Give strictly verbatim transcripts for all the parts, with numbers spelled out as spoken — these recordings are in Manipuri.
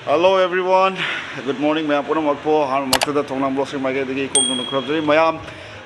Hello everyone, good morning ꯃꯌꯥꯝ ꯄꯨꯝꯅꯃꯛꯄꯨ꯫ ꯑꯍꯥꯟꯕꯃꯛꯇꯗ ꯊꯣꯡꯅꯥꯝ ꯕ꯭ꯂꯣꯛꯁꯀꯤ ꯃꯥꯏꯀꯩꯗꯒꯤ ꯏꯀꯣꯛ ꯅꯧꯅ ꯈꯨꯔꯨꯝꯖꯔꯤ ꯃꯌꯥꯝ꯫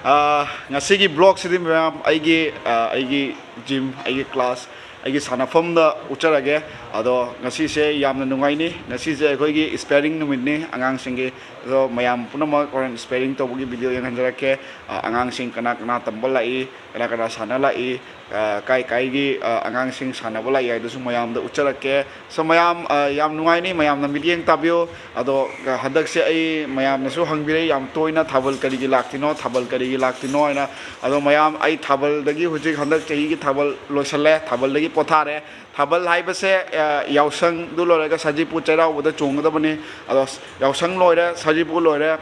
ꯑꯥ, ꯉꯁꯤꯒꯤ ꯕ꯭ꯂꯣꯛꯁꯤꯗꯤ ꯃꯌꯥꯝ ꯑꯩꯒꯤ, ꯑꯥ, ꯑꯩꯒꯤ ꯖꯤꯝ, ꯑꯩꯒꯤ ꯀ꯭ꯂꯥꯁ, ꯑꯩꯒꯤ ꯁꯥꯟꯅꯐꯝꯗ ꯎꯠꯆꯔꯒꯦ꯫ ꯑꯗꯣ ꯉꯁꯤꯁꯦ ꯌꯥꯝꯅ ꯅꯨꯡꯉꯥꯏꯅꯤ꯫ ꯉꯁꯤꯁꯦ ꯑꯩꯈꯣꯏꯒꯤ ꯁ꯭ꯄꯦꯔꯤꯡ ꯅꯨꯃꯤꯠꯅꯤ ꯑꯉꯥꯡꯁꯤꯡꯒꯤ꯫ ꯑꯗꯣ ꯃꯌꯥꯝ ꯄꯨꯝꯅꯃꯛ ꯍꯣꯔꯦꯟ ꯁ꯭ꯄꯦꯔꯤꯡ ꯇꯧꯕꯒꯤ ꯚꯤꯗꯤꯑꯣ ꯌꯦꯡꯍꯟꯖꯔꯛꯀꯦ꯫ ꯑꯥ, ꯑꯉꯥꯡꯁꯤꯡ ꯀꯅꯥ ꯀꯅꯥ ꯇꯝꯕ ꯂꯥꯛꯏ, ꯀꯅꯥ ꯀꯅꯥ ꯁꯥꯟꯅ ꯂꯥꯛꯏ, ꯑ, ꯀꯥꯏ ꯀꯥꯏꯒꯤ, ꯑ, ꯑꯉꯥꯡꯁꯤꯡ ꯁꯥꯟꯅꯕ ꯂꯥꯛꯏ ꯍꯥꯏꯗꯨꯁꯨ ꯃꯌꯥꯝꯗ ꯎꯠꯆꯔꯛꯀꯦ꯫ So ꯃꯌꯥꯝ, ꯑ, ꯌꯥꯝ ꯅꯨꯡꯉꯥꯏꯅꯤ, ꯃꯌꯥꯝꯅ ꯃꯤꯠꯌꯦꯡ ꯇꯥꯕꯤꯌꯨ꯫ ꯑꯗꯣ, ꯑ, ꯍꯟꯗꯛꯁꯦ ꯑꯩ ꯃꯌꯥꯝꯅꯁꯨ ꯍꯪꯕꯤꯔꯛꯏ ꯌꯥꯝ ꯇꯣꯏꯅ, "ꯊꯥꯕꯜ ꯀꯔꯤꯒꯤ ꯂꯥꯛꯇ꯭ꯔꯤꯅꯣ? ꯊꯥꯕꯜ ꯀꯔꯤꯒꯤ ꯂꯥꯛꯇ꯭ꯔꯤꯅꯣ?" ꯍꯥꯏꯅ꯫ ꯑꯗꯣ ꯃꯌꯥꯝ, ꯑꯩ ꯊꯥꯕꯜꯗꯒꯤ ꯍꯧꯖꯤꯛ ꯍꯟꯗꯛ ꯆꯍꯤꯒꯤ ꯊꯥꯕꯜ ꯂꯣꯏꯁꯤꯜꯂꯦ, ꯊꯥꯕꯜꯗꯒꯤ ꯄꯣꯊꯥꯔꯦ꯫ ꯊꯥꯕꯜ ꯍꯥꯏꯕꯁꯦ, ꯑ, ꯌꯥꯎꯁꯪꯗꯨ ꯂꯣꯏꯔꯒ ꯁꯖꯤꯕꯨ ꯆꯩꯔꯥꯎꯕꯗ ꯆꯣꯡꯒꯗꯕꯅꯤ꯫ ꯑꯗꯣ ꯌꯥꯎꯁꯪ ꯂꯣꯏꯔꯦ, ꯁꯖꯤꯕꯨ ꯂꯣꯏꯔꯦ꯫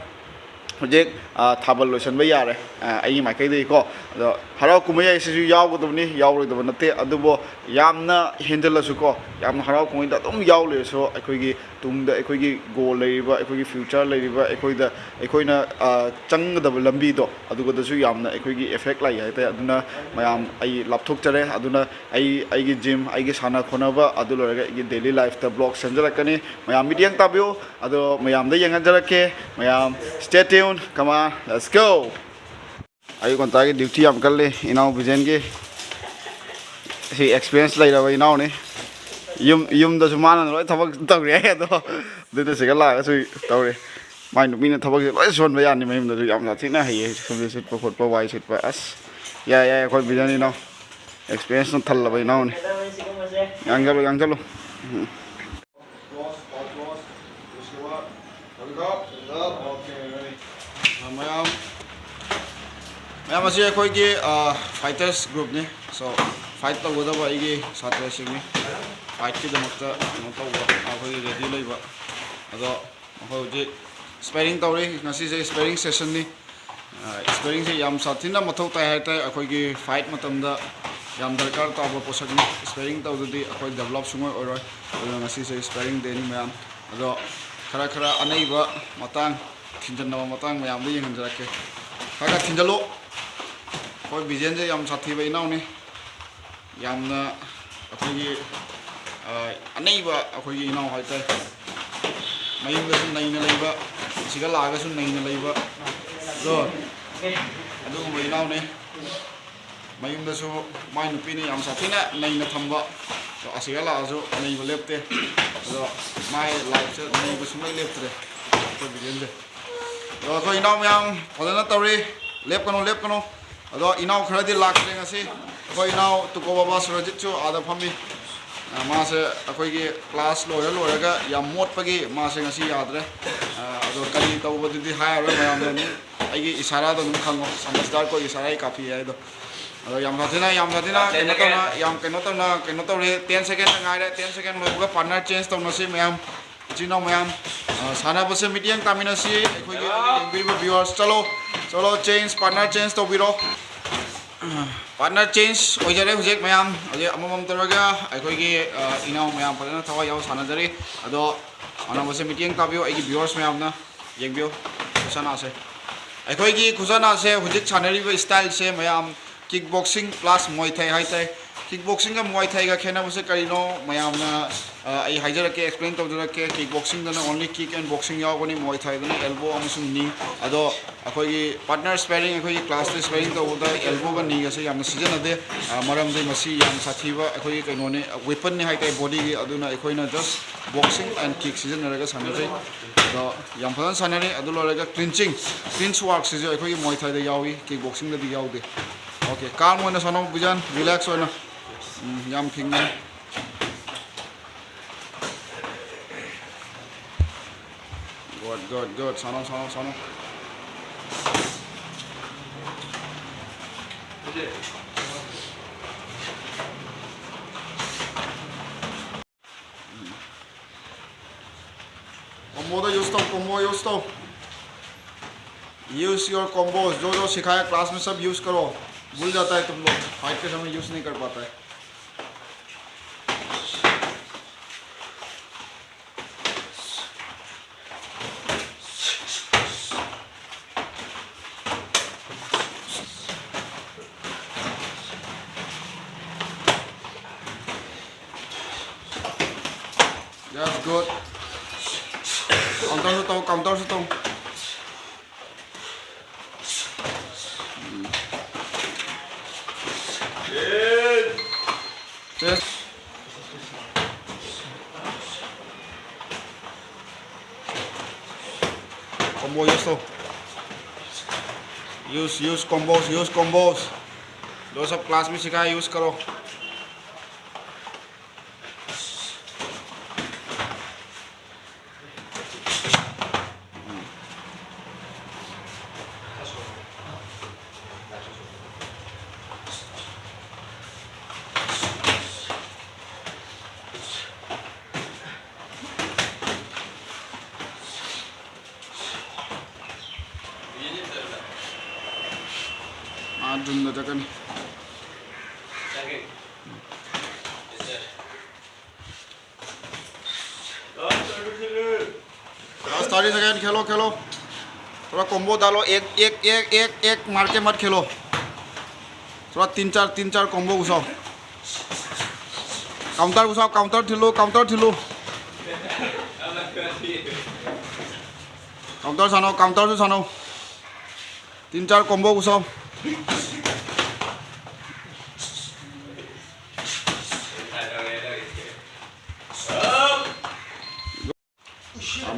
ꯍꯧꯖꯤꯛ, ꯑ, ꯊꯥꯕꯜ ꯂꯣꯏꯁꯤꯟꯕ ꯌꯥꯔꯦ, ꯑ, ꯑꯩꯒꯤ ꯃꯥꯏꯀꯩꯗꯒꯤꯀꯣ꯫ ꯑꯗꯣ ꯍꯔꯥꯎ ꯀꯨꯝꯍꯩ ꯍꯥꯏꯁꯤꯁꯨ ꯌꯥꯎꯒꯗꯕꯅꯤ, ꯌꯥꯎꯔꯣꯏꯗꯕ ꯅꯠꯇꯦ꯫ ꯑꯗꯨꯕꯨ ꯌꯥꯝꯅ ꯍꯦꯟꯖꯜꯂꯁꯨꯀꯣ, ꯌꯥꯝꯅ ꯍꯔꯥꯎ ꯀꯨꯝꯍꯩꯗ ꯑꯗꯨꯝ ꯌꯥꯎ ꯂꯩꯔꯁꯨ ꯑꯩꯈꯣꯏꯒꯤ ꯇꯨꯡꯗ ꯑꯩꯈꯣꯏꯒꯤ ꯒꯣꯜ ꯂꯩꯔꯤꯕ, ꯑꯩꯈꯣꯏꯒꯤ ꯐ꯭ꯌꯨꯆꯔ ꯂꯩꯔꯤꯕ, ꯑꯩꯈꯣꯏꯗ, ꯑꯩꯈꯣꯏꯅ, ꯑ, ꯆꯪꯒꯗꯕ ꯂꯝꯕꯤꯗꯣ ꯑꯗꯨꯒꯗꯁꯨ ꯌꯥꯝꯅ ꯑꯩꯈꯣꯏꯒꯤ ꯑꯦꯐꯦꯛ ꯂꯥꯛꯏ ꯍꯥꯏꯇꯥꯔꯦ꯫ ꯑꯗꯨꯅ ꯃꯌꯥꯝ ꯑꯩ ꯂꯥꯞꯊꯣꯛꯆꯔꯦ꯫ ꯑꯗꯨꯅ ꯑꯩ, ꯑꯩꯒꯤ ꯖꯤꯝ, ꯑꯩꯒꯤ ꯁꯥꯟꯅ ꯈꯣꯠꯅꯕ, ꯑꯗꯨ ꯂꯣꯏꯔꯒ ꯑꯩꯒꯤ ꯗꯦꯂꯤ ꯂꯥꯏꯐꯇ ꯕ꯭ꯂꯣꯛ ꯁꯦꯝꯖꯔꯛꯀꯅꯤ꯫ ꯃꯌꯥꯝ ꯃꯤꯠꯌꯦꯡ ꯇꯥꯕꯤꯌꯨ꯫ ꯑꯗꯣ ꯃꯌꯥꯝꯗ ꯌꯦꯡꯍꯟꯖꯔꯛꯀꯦ꯫ ꯃꯌꯥꯝ stay tuned, come on, let's go꯫ ꯑꯌꯨꯛ ꯉꯟꯇꯥꯒꯤ ꯗ꯭ꯌꯨꯇꯤ ꯌꯥꯝ ꯀꯜꯂꯤ ꯏꯅꯥꯎ ꯕꯤꯖꯦꯟꯒꯤ꯫ ꯁꯤ ꯑꯦꯛꯁꯄꯤꯔꯤꯌꯦꯟꯁ ꯂꯩꯔꯕ ꯏꯅꯥꯎꯅꯤ꯫ ꯌꯨꯝ, ꯌꯨꯝꯗꯁꯨ ꯃꯥꯅ ꯂꯣꯏ ꯊꯕꯛ ꯇꯧꯔꯤ ꯍꯥꯏ ꯑꯗꯣ꯫ ꯑꯗꯨꯅ ꯁꯤꯒ ꯂꯥꯛꯑꯒꯁꯨ ꯇꯧꯔꯤ꯫ ꯃꯥꯏ ꯅꯨꯄꯤꯅ ꯊꯕꯛꯁꯦ ꯂꯣꯏ ꯁꯨꯍꯟꯕ ꯌꯥꯅꯤ ꯃꯌꯨꯝꯗꯁꯨ꯫ ꯌꯥꯝ ꯁꯥꯊꯤꯅ ꯍꯩꯌꯦ ꯁꯨꯝꯕ ꯁꯤꯠꯄ ꯈꯣꯠꯄ, ꯋꯥꯏ ꯁꯤꯠꯄ꯫ ꯑꯁ, ꯌꯥꯏ, ꯌꯥꯏ, ꯑꯩꯈꯣꯏ ꯕꯤꯖꯦꯟ ꯏꯅꯥꯎ꯫ ꯑꯦꯛꯁꯄꯤꯔꯤꯌꯦꯟꯁꯅ ꯊꯜꯂꯕ ꯏꯅꯥꯎꯅꯤ꯫ ꯌꯥꯡꯖꯜꯂꯨ, ꯌꯥꯡꯖꯜꯂꯨ꯫ ꯎꯝ꯫ ꯃꯌꯥꯝ, ꯃꯌꯥꯝ ꯑꯁꯤ ꯑꯩꯈꯣꯏꯒꯤ, ꯑ, ꯐꯥꯏꯇꯔꯁ ꯒ꯭ꯔꯨꯞꯅꯤ꯫ So, ꯐꯥꯏꯠ ꯇꯧꯒꯗꯕ ꯑꯩꯒꯤ ꯁꯥꯇ꯭ꯔꯁꯤꯡꯅꯤ꯫ ꯐꯥꯏꯠꯀꯤꯗꯃꯛꯇ ꯀꯩꯅꯣ ꯇꯧꯕ, ꯑꯩꯈꯣꯏꯒꯤ ꯔꯦꯗꯤ ꯂꯩꯕ꯫ ꯑꯗꯣ ꯑꯩꯈꯣꯏ ꯍꯧꯖꯤꯛ ꯁ꯭ꯄꯦꯔꯤꯡ ꯇꯧꯔꯤ꯫ ꯉꯁꯤꯁꯦ ꯁ꯭ꯄꯦꯔꯤꯡ ꯁꯦꯁꯟꯅꯤ꯫ ꯑ, ꯁ꯭ꯄꯦꯔꯤꯡꯁꯦ ꯌꯥꯝ ꯁꯥꯊꯤꯅ ꯃꯊꯧ ꯇꯥꯏ ꯍꯥꯏꯇꯥꯔꯦ꯫ ꯑꯩꯈꯣꯏꯒꯤ ꯐꯥꯏꯠ ꯃꯇꯝꯗ ꯌꯥꯝ ꯗꯔꯀꯥꯔ ꯇꯥꯕ ꯄꯣꯠꯁꯛꯅꯤ꯫ ꯁ꯭ꯄꯦꯔꯤꯡ ꯇꯧꯗ꯭ꯔꯗꯤ ꯑꯩꯈꯣꯏ ꯗꯦꯕꯂꯞ ꯁꯨꯡꯑꯣꯏ ꯑꯣꯏꯔꯣꯏ꯫ ꯑꯗꯨꯅ ꯉꯁꯤꯁꯦ ꯁ꯭ꯄꯦꯔꯤꯡ ꯗꯦꯅꯤ ꯃꯌꯥꯝ꯫ ꯑꯗꯣ ꯈꯔ ꯈꯔ ꯑꯅꯩꯕ ꯃꯇꯥꯡ, ꯊꯤꯟꯖꯟꯅꯕ ꯃꯇꯥꯡ ꯃꯌꯥꯝꯗꯣ ꯌꯦꯡꯍꯟꯖꯔꯛꯀꯦ꯫ ꯈꯔ ꯈꯔ ꯊꯤꯟꯖꯜꯂꯨ꯫ ꯑꯩꯈꯣꯏ ꯕꯤꯖꯦꯟꯁꯦ ꯌꯥꯝ ꯁꯥꯊꯤꯕ ꯏꯅꯥꯎꯅꯤ꯫ ꯌꯥꯝꯅ ꯑꯩꯈꯣꯏꯒꯤ, ꯑ, ꯑꯅꯩꯕ ꯑꯩꯈꯣꯏꯒꯤ ꯏꯅꯥꯎ ꯍꯥꯏꯇꯥꯔꯦ꯫ ꯃꯌꯨꯝꯗꯁꯨ ꯅꯩꯅ ꯂꯩꯕ, ꯁꯤꯒ ꯂꯥꯛꯑꯒꯁꯨ ꯅꯩꯅ ꯂꯩꯕ, ꯑꯗꯣ ꯑꯗꯨꯒꯨꯝꯕ ꯏꯅꯥꯎꯅꯤ꯫ ꯃꯌꯨꯝꯗꯁꯨ ꯃꯥꯏ ꯅꯨꯄꯤꯅ ꯌꯥꯝ ꯁꯥꯊꯤꯅ ꯅꯩꯅ ꯊꯝꯕ, ꯑꯗꯣ ꯑꯁꯤꯒ ꯂꯥꯛꯑꯁꯨ ꯅꯩꯕ ꯂꯦꯞꯇꯦ꯫ ꯑꯗꯣ ꯃꯥꯏ ꯂꯥꯏꯐꯁꯦ ꯅꯩꯕ ꯁꯨꯡꯂꯩ ꯂꯦꯞꯇ꯭ꯔꯦ ꯑꯩꯈꯣꯏ ꯕꯤꯔꯦꯟꯁꯦ꯫ ꯑꯗꯣ ꯑꯩꯈꯣꯏ ꯏꯅꯥꯎ ꯃꯌꯥꯝ ꯐꯖꯅ ꯇꯧꯔꯤ, ꯂꯦꯞꯀꯅꯨ, ꯂꯦꯞꯀꯅꯨ꯫ ꯑꯗꯣ ꯏꯅꯥꯎ ꯈꯔꯗꯤ ꯂꯥꯛꯇ꯭ꯔꯦ ꯉꯁꯤ꯫ ꯑꯩꯈꯣꯏ ꯏꯅꯥꯎ ꯇꯨꯀꯣ ꯕꯥꯕꯥ ꯁꯨꯔꯖꯤꯠꯁꯨ ꯑꯥꯗ ꯐꯝꯃꯤ꯫ ꯑ, ꯃꯥꯁꯦ ꯑꯩꯈꯣꯏꯒꯤ ꯀ꯭ꯂꯥꯁ ꯂꯣꯏꯔ ꯂꯣꯏꯔꯒ ꯌꯥꯝ ꯃꯣꯠꯄꯒꯤ ꯃꯥꯁꯦ ꯉꯁꯤ ꯌꯥꯗ꯭ꯔꯦ꯫ ꯑ, ꯑꯗꯣ ꯀꯔꯤ ꯇꯧꯕꯗꯨꯗꯤ ꯍꯥꯏꯔꯔꯣꯏ, ꯃꯌꯥꯝꯅ ꯑꯗꯨꯝ ꯑꯩꯒꯤ ꯏꯁꯥꯔꯥꯗ ꯑꯗꯨꯝ ꯈꯪꯉꯣ, ꯁꯃꯁꯇꯥꯔ ꯀꯣ ꯏꯁꯥꯔꯥ ꯍꯤ ꯀꯥꯐꯤ ꯍꯥꯏꯗꯣ꯫ ꯑꯗꯣ ꯌꯥꯝ ꯁꯥꯊꯤꯅ, ꯌꯥꯝ ꯁꯥꯊꯤꯅ ꯀꯩꯅꯣ ꯇꯧꯅ, ꯌꯥꯝ ꯀꯩꯅꯣ ꯇꯧꯅ, ꯀꯩꯅꯣ ꯇꯧꯔꯦ꯫ Ten second ꯉꯥꯏꯔꯦ, ten second ꯂꯣꯏꯕꯒ partner change ꯇꯧꯅꯁꯤ ꯃꯌꯥꯝ꯫ ꯏꯆꯤꯟ ꯏꯅꯥꯎ ꯃꯌꯥꯝ, ꯑ, ꯁꯥꯟꯅꯕꯁꯦ ꯃꯤꯠꯌꯦꯡ ꯇꯥꯃꯤꯟꯅꯁꯤ꯫ ꯑꯩꯈꯣꯏꯒꯤ ꯌꯦꯡꯕꯤꯔꯤꯕ viewers, ꯆꯠꯂꯣ, ꯆꯠꯂꯣ, change, partner change ꯇꯧꯕꯤꯔꯣ꯫ Partner change ꯑꯣꯏꯖꯔꯦ ꯍꯧꯖꯤꯛ ꯃꯌꯥꯝ꯫ ꯍꯧꯖꯤꯛ ꯑꯃꯃꯝ ꯇꯧꯔꯒ ꯑꯩꯈꯣꯏꯒꯤ, ꯑ, ꯏꯅꯥꯎ ꯃꯌꯥꯝ ꯐꯖꯅ ꯊꯋꯥꯏ ꯌꯥꯎ ꯁꯥꯟꯅꯖꯔꯤ꯫ ꯑꯗꯣ ꯁꯥꯟꯅꯕꯁꯦ ꯃꯤꯠꯌꯦꯡ ꯇꯥꯕꯤꯌꯨ, ꯑꯩꯒꯤ viewers ꯃꯌꯥꯝꯅ ꯌꯦꯡꯕꯤꯌꯨ꯫ ꯈꯨꯁꯥꯟꯅꯁꯦ, ꯑꯩꯈꯣꯏꯒꯤ ꯈꯨꯁꯥꯟꯅꯁꯦ ꯍꯧꯖꯤꯛ ꯁꯥꯟꯅꯔꯤꯕ styleꯁꯦ ꯃꯌꯥꯝ kick boxing plus Muay Thai ꯍꯥꯏꯇꯥꯔꯦ꯫ Kick boxingꯒ Muay Thaiꯒ ꯈꯦꯠꯅꯕꯁꯦ ꯀꯔꯤꯅꯣ? ꯃꯌꯥꯝꯅ, ꯑ, ꯑꯩ ꯍꯥꯏꯖꯔꯛꯀꯦ, explain ꯇꯧꯖꯔꯛꯀꯦ꯫ Kick boxingꯗꯅ only kick and boxing ꯌꯥꯎꯒꯅꯤ, Muay Thaiꯗꯅ elbow ꯑꯃꯁꯨꯡ knee꯫ ꯑꯗꯣ ꯑꯩꯈꯣꯏꯒꯤ partner sparring, ꯑꯩꯈꯣꯏꯒꯤ classꯇ sparring ꯇꯧꯕꯗ elbowꯒ knee ꯑꯁꯦ ꯌꯥꯝꯅ ꯁꯤꯖꯤꯟꯅꯗꯦ꯫ ꯑ, ꯃꯔꯝꯗꯤ ꯃꯁꯤ ꯌꯥꯝꯅ ꯁꯥꯊꯤꯕ ꯑꯩꯈꯣꯏꯒꯤ ꯀꯩꯅꯣꯅꯤ, weaponꯅꯤ ꯍꯥꯏꯇꯥꯔꯦ bodyꯒꯤ꯫ ꯑꯗꯨꯅ ꯑꯩꯈꯣꯏꯅ just boxing and kick ꯁꯤꯖꯤꯟꯅꯔꯒ ꯁꯥꯟꯅꯖꯩ꯫ ꯑꯗꯣ ꯌꯥꯝ ꯐꯖꯅ ꯁꯥꯟꯅꯔꯤ꯫ ꯑꯗꯨ ꯂꯣꯏꯔꯒ clinching, clinch workꯁꯤꯁꯨ ꯑꯩꯈꯣꯏꯒꯤ Muay Thaiꯗ ꯌꯥꯎꯏ, kick boxingꯗꯗꯤ ꯌꯥꯎꯗꯦ꯫ Okay, calm ꯑꯣꯏꯅ ꯁꯥꯟꯅꯧ ꯕꯤꯖꯟ, relax ꯑꯣꯏꯅ꯫ ꯎꯝ, ꯌꯥꯝ ꯐꯤꯡꯒꯅꯨ꯫ Good, good, good. ꯁꯥꯟꯅꯧ, ꯁꯥꯟꯅꯧ, ꯁꯥꯟꯅꯧ꯫ Comboꯗ use ꯇꯧ, combo use ꯇꯧ꯫ Use your combos. जो जो सिखाया class में सब use करो। भूल जाता है तुम लोग, fight के समय use नहीं कर पाता है। That's good. Counter ꯁꯨ ꯇꯧ, counter ꯁꯨ ꯇꯧ꯫ Yes. Combo use लो। Use, use combos, use combos। जो सब class में सिखाया, use करो। ꯃꯥ ꯗ꯭ꯔꯤꯝꯗ ꯆꯠꯀꯅꯤ꯫ Last thirty second, खेलो, खेलो। थोड़ा combo डालो, एक, एक, एक, एक, एक मार के मत खेलो। थोड़ा तीन चार, तीन चार combo घुसाओ। Counter घुसाओ, counter ठिल्लो, counter ठिल्लो। Counter सानो, counter से सानो। तीन चार combo घुसाओ।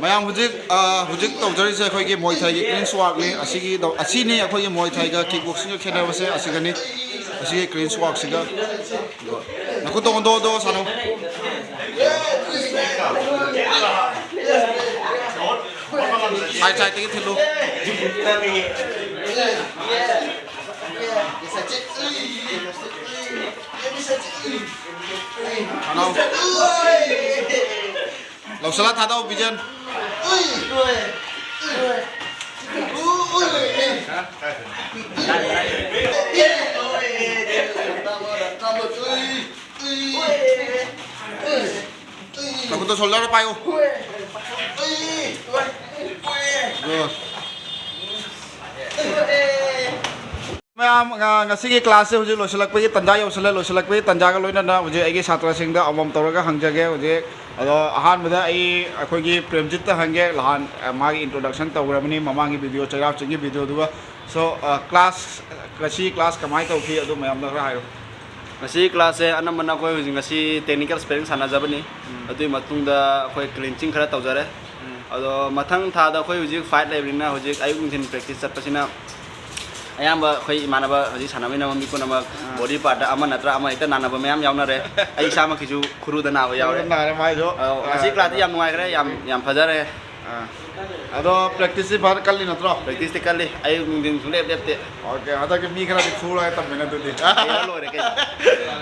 ꯃꯌꯥꯝ ꯍꯧꯖꯤꯛ, ꯑ, ꯍꯧꯖꯤꯛ ꯇꯧꯖꯔꯤꯁꯦ ꯑꯩꯈꯣꯏꯒꯤ ꯃꯣꯏ ꯊꯥꯏꯒꯤ clinch workꯅꯤ꯫ ꯑꯁꯤꯒꯤ ꯇꯧ-, ꯑꯁꯤꯅꯤ ꯑꯩꯈꯣꯏꯒꯤ ꯃꯣꯏ ꯊꯥꯏꯒ kick boxingꯒ ꯈꯦꯠꯅꯕꯁꯦ ꯑꯁꯤꯒꯅꯤ꯫ ꯑꯁꯤꯒꯤ clinch workꯁꯤꯒ꯫ ꯅꯈꯨꯠꯇꯣ ꯑꯣꯟꯊꯣꯛ, ꯑꯣꯟꯊꯣꯛ ꯁꯥꯟꯅꯧ꯫ Side sideꯇꯒꯤ ꯊꯤꯜꯂꯨ꯫ ꯁꯥꯟꯅꯧ꯫ ꯂꯧꯁꯜꯂ ꯊꯥꯗꯧ, ꯕꯤꯖꯦꯟ꯫ ꯅꯈꯨꯠꯇꯣ shoulderꯗ ꯄꯥꯏꯌꯨ꯫ Good. ꯃꯌꯥꯝ, ꯑ, ꯉꯁꯤꯒꯤ class ꯁꯦ ꯍꯧꯖꯤꯛ ꯂꯣꯏꯁꯤꯜꯂꯛꯄꯒꯤ ꯇꯥꯟꯖꯥ ꯌꯧꯁꯤꯜꯂꯦ꯫ ꯂꯣꯏꯁꯤꯜꯂꯛꯄꯒꯤ ꯇꯥꯟꯖꯥꯒ ꯂꯣꯏꯅꯅ ꯍꯧꯖꯤꯛ ꯑꯩꯒꯤ ꯁꯥꯇ꯭ꯔꯁꯤꯡꯗ ꯑꯃꯃꯝ ꯇꯧꯔꯒ ꯍꯪꯖꯒꯦ꯫ ꯍꯧꯖꯤꯛ ꯑꯗꯣ ꯑꯍꯥꯟꯕꯗ ꯑꯩ ꯑꯩꯈꯣꯏꯒꯤ ꯄ꯭ꯔꯦꯝꯖꯤꯠꯇ ꯍꯪꯒꯦ꯫ ꯅꯍꯥꯟ, ꯑ, ꯃꯥꯒꯤ introduction ꯇꯧꯈ꯭ꯔꯕꯅꯤ ꯃꯃꯥꯡꯒꯤ video, ꯆꯩꯔꯥꯎ ꯆꯤꯡꯒꯤ video ꯗꯨꯒ꯫ So, ꯑ, class, ꯉꯁꯤ class ꯀꯃꯥꯏꯅ ꯇꯧꯈꯤ ꯑꯗꯨ ꯃꯌꯥꯝꯗ ꯈꯔ ꯍꯥꯏꯔꯣ꯫ ꯉꯁꯤ class ꯁꯦ ꯑꯅꯝꯕꯅ ꯑꯩꯈꯣꯏ ꯍꯧꯖꯤꯛ ꯉꯁꯤ technical sparring ꯁꯥꯟꯅꯖꯕꯅꯤ꯫ ꯑꯗꯨꯒꯤ ꯃꯇꯨꯡꯗ ꯑꯩꯈꯣꯏ clinching ꯈꯔ ꯇꯧꯖꯔꯦ꯫ ꯑꯗꯣ ꯃꯊꯪ ꯊꯥꯗ ꯑꯩꯈꯣꯏ ꯍꯧꯖꯤꯛ fight ꯂꯩꯕꯅꯤꯅ ꯍꯧꯖꯤꯛ ꯑꯌꯨꯛ ꯅꯨꯡꯊꯤꯟ practice ꯆꯠꯄꯁꯤꯅ ꯑꯌꯥꯝꯕ ꯑꯩꯈꯣꯏ ꯏꯃꯥꯟꯅꯕ ꯍꯧꯖꯤꯛ ꯁꯥꯟꯅꯃꯤꯟꯅꯕ ꯃꯤ ꯄꯨꯝꯅꯃꯛ body part ꯗ ꯑꯃ ꯅꯠꯇ꯭ꯔ ꯑꯃ ꯍꯦꯛꯇ ꯅꯥꯟꯅꯕ ꯃꯌꯥꯝ ꯌꯥꯎꯅꯔꯦ꯫ ꯑꯩ ꯏꯁꯥꯃꯛꯀꯤꯁꯨ ꯈꯨꯔꯨꯗ ꯅꯥꯕ ꯌꯥꯎꯔꯦ꯫ ꯅꯥꯔꯦ ꯃꯥꯏꯁꯨ꯫ ꯑꯧ, ꯉꯁꯤ class ꯇꯤ ꯌꯥꯝ ꯅꯨꯡꯉꯥꯏꯈ꯭ꯔꯦ, ꯌꯥꯝ, ꯌꯥꯝ ꯐꯖꯔꯦ꯫ ꯑꯥ꯫ ꯑꯗꯣ practice ꯇꯤ ꯐꯖꯅ ꯀꯜꯂꯤ ꯅꯠꯇ꯭ꯔꯣ? Practice ꯇꯤ ꯀꯜꯂꯤ, ꯑꯌꯨꯛ ꯅꯨꯡꯊꯤꯟ ꯁꯨꯡꯂꯦꯞ ꯂꯦꯞꯇꯦ꯫ Okay, ꯍꯟꯗꯛꯇꯤ ꯃꯤ ꯈꯔꯗꯤ ꯐꯨꯔꯒ ꯇꯝꯃꯤꯅꯦ ꯑꯗꯨꯗꯤ꯫ ꯂꯣꯏꯔꯦ ꯀꯩꯅꯣ꯫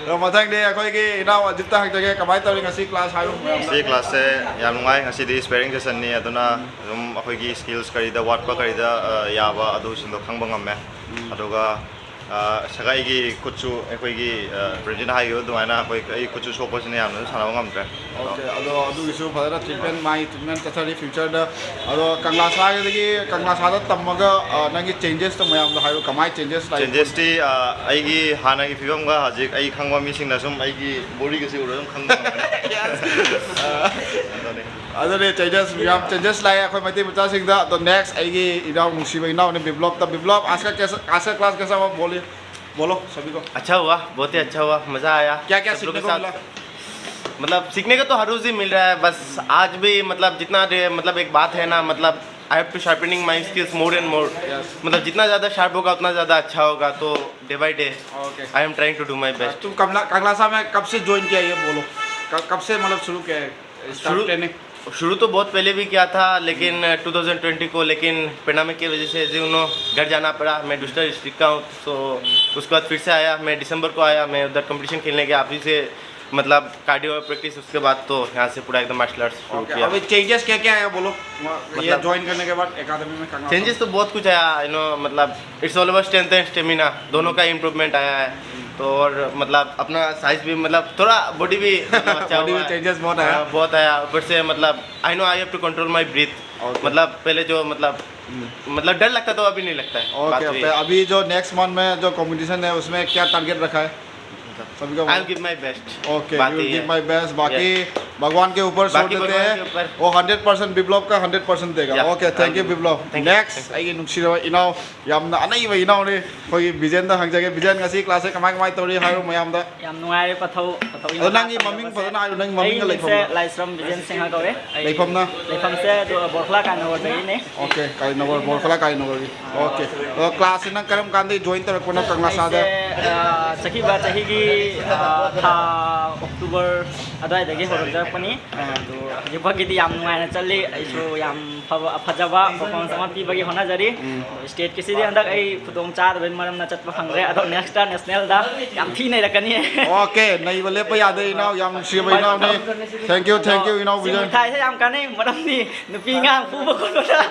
ꯑꯗꯣ ꯃꯊꯪꯗꯤ ꯑꯩꯈꯣꯏꯒꯤ ꯏꯅꯥꯎ ꯑꯖꯤꯠꯇ ꯍꯪꯖꯒꯦ, ꯀꯃꯥꯏꯅ ꯇꯧꯔꯤ ꯉꯁꯤ class ꯍꯥꯏꯌꯨ ꯃꯌꯥꯝꯗ꯫ ꯉꯁꯤ class ꯁꯦ ꯌꯥꯝ ꯅꯨꯡꯉꯥꯏ꯫ ꯉꯁꯤꯗꯤ sparring session ꯅꯤ, ꯑꯗꯨꯅ ꯑꯗꯨꯝ ꯑꯩꯈꯣꯏꯒꯤ skills ꯀꯔꯤꯗ ꯋꯥꯠꯄ ꯀꯔꯤꯗ, ꯑ, ꯌꯥꯕ ꯑꯗꯨꯁꯤꯡꯗꯣ ꯈꯪꯕ ꯉꯝꯃꯦ꯫ ꯑꯗꯨꯒ, ꯑ, ꯁꯒꯥꯏꯒꯤ ꯈꯨꯠꯁꯨ ꯑꯩꯈꯣꯏꯒꯤ, ꯑ, ꯄ꯭ꯔꯦꯝꯖꯤꯠꯅ ꯍꯥꯏꯈꯤꯕ ꯑꯗꯨꯃꯥꯏꯅ ꯑꯩꯈꯣꯏ, ꯑꯩ ꯈꯨꯠꯁꯨ ꯁꯣꯛꯄꯁꯤꯅ ꯌꯥꯝꯅꯁꯨ ꯁꯥꯟꯅꯕ ꯉꯝꯗ꯭ꯔꯦ꯫ Okay, ꯑꯗꯣ ꯑꯗꯨꯒꯤꯁꯨ ꯐꯖꯅ treatment, ꯃꯥꯒꯤ treatment ꯆꯠꯊꯔꯤ future ꯗ꯫ ꯑꯗꯣ ꯀꯪꯂꯥ ꯁꯥꯒꯤꯗꯒꯤ, ꯀꯪꯂꯥ ꯁꯥꯗ ꯇꯝꯃꯒ, ꯑ, ꯅꯪꯒꯤ changes ꯇꯣ ꯃꯌꯥꯝꯗ ꯍꯥꯏꯔꯣ, ꯀꯃꯥꯏꯅ changes ꯂꯥꯛꯏ? Changes ꯇꯤ, ꯑ, ꯑꯩꯒꯤ ꯍꯥꯟꯅꯒꯤ ꯐꯤꯕꯝꯒ ꯍꯧꯖꯤꯛ ꯑꯩ ꯈꯪꯕ ꯃꯤꯁꯤꯡꯅ ꯁꯨꯝ ꯑꯩꯒꯤ body ꯒꯁꯤ ꯎꯔꯒ ꯑꯗꯨꯝ ꯈꯪꯕ ꯉꯝꯒꯅꯤ꯫ ꯑꯗꯨꯅꯤ꯫ ꯑꯗꯨꯅꯤ, changes, ꯌꯥꯝ changes ꯂꯥꯛꯑꯦ ꯑꯩꯈꯣꯏ ꯃꯩꯇꯩ ꯃꯆꯥꯁꯤꯡꯗ꯫ ꯑꯗꯣ next ꯑꯩꯒꯤ ꯏꯅꯥꯎ, ꯅꯨꯡꯁꯤꯕ ꯏꯅꯥꯎꯅꯤ ꯕꯤꯄ꯭ꯂꯣꯞꯇ꯫ ꯕꯤꯄ꯭ꯂꯣꯞ, आज का कैसा, आज का class कैसा हुआ, बोलिए, बोलो सभी को। अच्छा हुआ, बहुत ही अच्छा हुआ, मज़ा आया। क्या क्या सब लोगों सीखने के को साथ। मिला? मतलब सीखने का तो हर रोज़ ही मिल रहा है, बस आज भी मतलब जितना दे, मतलब एक बात है ना, मतलब I have to sharpening my skills more and more। Yes। मतलब जितना ज़्यादा sharp होगा उतना ज़्यादा अच्छा होगा, तो day by day। Okay। I am trying to do my best। तुम कमला, कंगलासा में कब से join किया ये बोलो, क-, कब से मतलब शुरू किया है start शुरू training? शुरू तो बहुत पहले भी किया था, लेकिन ट्वेंटी ट्वेंटी को, लेकिन पेंडेमिक की वजह से जी उन्हों घर जाना पड़ा। मैं दूसरा डिस्ट्रिक्ट का हूँ, तो उसके बाद फिर से आया। मैं दिसंबर को आया, मैं उधर कंपटीशन खेलने गया। अभी से मतलब कार्डियो और प्रैक्टिस, उसके बाद तो यहाँ से पूरा एकदम मार्शल आर्ट्स शुरू। Okay, किया। अभी changes क्या क्या आया बोलो, ये मतलब ज्वाइन करने के बाद एकेडमी में? चेंजेस तो बहुत कुछ आया, यू नो, मतलब it's all about strength and stamina, दोनों का इम्प्रूवमेंट आया है। तो और मतलब अपना साइज भी, मतलब थोड़ा बॉडी भी मतलब अच्छा हुआ है। बॉडी में चेंजेस बहुत आया। हाँ, बहुत आया। ऊपर से मतलब I know I have to control my breath। Okay। मतलब पहले जो मतलब मतलब डर लगता तो अभी नहीं लगता है। बात ओके, वही ओके। है। अभी जो नेक्स्ट मंथ में जो कंपटीशन है, उसमें क्या टारगेट रखा है सभी का? I'll give my best. Okay, बात विल ये गिव है। My best. बाकी भगवान के ऊपर छोड़ बाकी देते भगवान हैं, के ऊपर। वो हंड्रेड परसेंट बिप्लव का हंड्रेड परसेंट देगा। Yeah, okay, thank you thank you. Biplab. Thank you, next, ꯑꯩꯒꯤ ꯅꯨꯡꯁꯤꯔꯕ ꯏꯅꯥꯎ, ꯌꯥꯝꯅ ꯑꯅꯩꯕ ꯏꯅꯥꯎꯅꯤ꯫ ꯑꯩꯈꯣꯏꯒꯤ ꯕꯤꯖꯦꯟꯗ ꯍꯪꯖꯒꯦ꯫ ꯕꯤꯖꯦꯟ, ꯉꯁꯤ ꯀ꯭ꯂꯥꯁꯁꯦ ꯀꯃꯥꯏ ꯀꯃꯥꯏ ꯇꯧꯔꯤ ꯍꯥꯏꯔꯣ ꯃꯌꯥꯝꯗ꯫ ꯌꯥꯝ ꯅꯨꯡꯉꯥꯏꯔꯦ ꯄꯊꯧ ꯄꯊꯧ ꯑꯗꯣ ꯅꯪꯒꯤ ꯃꯃꯤꯡ ꯐꯖꯅ ꯍꯥꯏꯔꯣ, ꯅꯪꯒꯤ ꯃꯃꯤꯡꯒ ꯑꯩ ꯃꯤꯡꯁꯦ ꯂꯩꯐꯝꯒ꯫ ꯂꯥꯏꯁ꯭ꯔꯝ ꯕꯤꯖꯦꯟ ꯁꯤꯡꯍ ꯀꯧꯋꯦ꯫ ꯑꯩ ꯂꯩꯐꯝꯅ? ꯂꯩꯐꯝꯁꯦ ꯑꯗꯨ ꯕꯣꯔꯈꯂꯥ ꯀꯥꯏꯅꯒꯣꯔꯗꯒꯤꯅꯦ꯫ ꯑꯣꯀꯦ, ꯀꯥꯔꯤꯅꯒꯣꯔ, ꯕꯣꯔꯈꯂꯥ ꯀꯥꯔꯤꯅꯒꯣꯔꯒꯤ꯫ ꯑꯣꯀꯦ꯫ ꯑꯗꯣ ꯀ꯭ꯂꯥꯁꯁꯦ ꯅꯪ ꯀꯔꯝ ꯀꯥꯟꯗꯒꯤ ꯖꯣꯏꯟ ꯇꯧꯔꯛꯄꯅꯣ ꯀꯪꯂꯥ ꯁꯥꯗ? ꯑꯩꯁꯦ ꯑ, ꯆꯠꯈꯤꯕ ꯆꯍꯤꯒꯤ ꯑ, ꯊꯥ ꯑꯣꯛꯇꯣꯕꯔ ꯑꯗꯨꯋꯥꯏꯗꯒꯤ ꯍꯧꯔꯛꯆꯔꯛꯄꯅꯤ꯫ ꯑꯗꯨ ꯍꯧꯖꯤꯛꯐꯥꯎꯒꯤꯗꯤ ꯌꯥꯝ ꯅꯨꯡꯉꯥꯏꯅ ꯆꯠꯂꯤ꯫ ꯑꯩꯁꯨ ꯌꯥꯝ ꯐꯕ ꯐꯖꯕ ꯄꯔꯐꯣꯔꯃꯦꯟꯁ ꯑꯃ ꯄꯤꯕꯒꯤ ꯍꯣꯠꯅꯖꯔꯤ꯫ ꯁ꯭ꯇꯦꯠꯀꯤꯁꯤꯗꯤ ꯍꯟꯗꯛ ꯑꯩ ꯈꯨꯗꯣꯡ ꯆꯥꯗꯕꯒꯤ ꯃꯔꯝꯅ ꯆꯠꯄ ꯐꯪꯗ꯭ꯔꯦ꯫ ꯑꯗꯣ ꯅꯦꯛꯁꯇ ꯅꯦꯁꯅꯦꯜꯗ ꯌꯥꯝ ꯊꯤ ꯅꯩꯔꯛꯀꯅꯤ꯫ ꯑꯣꯀꯦ, ꯅꯩꯕ ꯂꯦꯞꯄ ꯌꯥꯗꯦ ꯏꯅꯥꯎ, ꯌꯥꯝ ꯅꯨꯡꯁꯤꯕ ꯏꯅꯥꯎꯅꯤ꯫ ꯊꯦꯡꯛ ꯌꯨ, ꯊꯦꯡꯛ ꯌꯨ ꯏꯅꯥꯎ ꯁꯤ ꯕꯤꯖꯦꯟ꯫ ꯃꯤꯊꯥꯏꯁꯦ ꯌꯥꯝ ꯀꯥꯟꯅꯩ, ꯃꯔꯝꯗꯤ ꯅꯨꯄꯤ ꯑꯉꯥꯡ ꯐꯨꯕ ꯈꯣꯠꯄꯗ ꯌꯥꯝ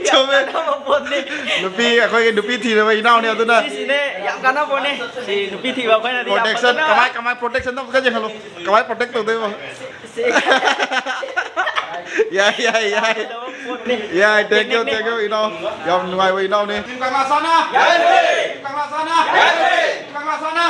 ꯆꯨꯝꯃꯦ꯫ ꯀꯥꯟꯅꯕ ꯄꯣꯠꯅꯤ꯫ ꯅꯨꯄꯤ, ꯑꯩꯈꯣꯏꯒꯤ ꯅꯨꯄꯤ ꯊꯤꯔꯕ ꯏꯅꯥꯎꯅꯤ ꯑꯗꯨꯅ꯫ ꯁꯤꯁꯤꯅꯦ ꯌꯥꯝ ꯀꯥꯟꯅꯕ ꯄꯣꯠꯅꯤ꯫ ꯁꯤ ꯅꯨꯄꯤ ꯊꯤꯕ ꯑꯩꯈꯣꯏꯅꯗꯤ ꯌꯥꯝ ꯄ꯭ꯔꯣꯇꯦꯛꯁꯟ ꯐꯖꯅ ꯀꯃꯥꯏ ꯀꯃꯥꯏ ꯄ꯭ꯔꯣꯇꯦꯛꯁꯟꯗꯣ ꯑꯝꯇ ꯌꯦꯡꯍꯜꯂꯨ꯫ ꯀꯃꯥꯏ ꯄ꯭ꯔꯣꯇꯦꯛ ꯇꯧꯗꯣꯏꯕ? ꯁꯤ ꯌꯥꯏ, ꯌꯥꯏ, ꯌꯥꯏ꯫ ꯀꯥꯟꯅꯕ ꯄꯣꯠꯅꯤ꯫ ꯌꯥꯏ, ꯊꯦꯡꯛ ꯌꯨ, ꯇꯦꯛꯅꯤꯛꯅꯤ꯫ ꯊꯦꯡꯛ ꯌꯨ ꯏꯅꯥꯎ꯫ ꯌꯥꯝ ꯅꯨꯡꯉꯥꯏꯕ ꯏꯅꯥꯎꯅꯤ꯫ ꯀꯪꯂꯥ ꯁꯥꯅ! ꯀꯪꯂꯥ ꯁꯥꯅ! ꯀꯪꯂꯥ ꯁꯥꯅ!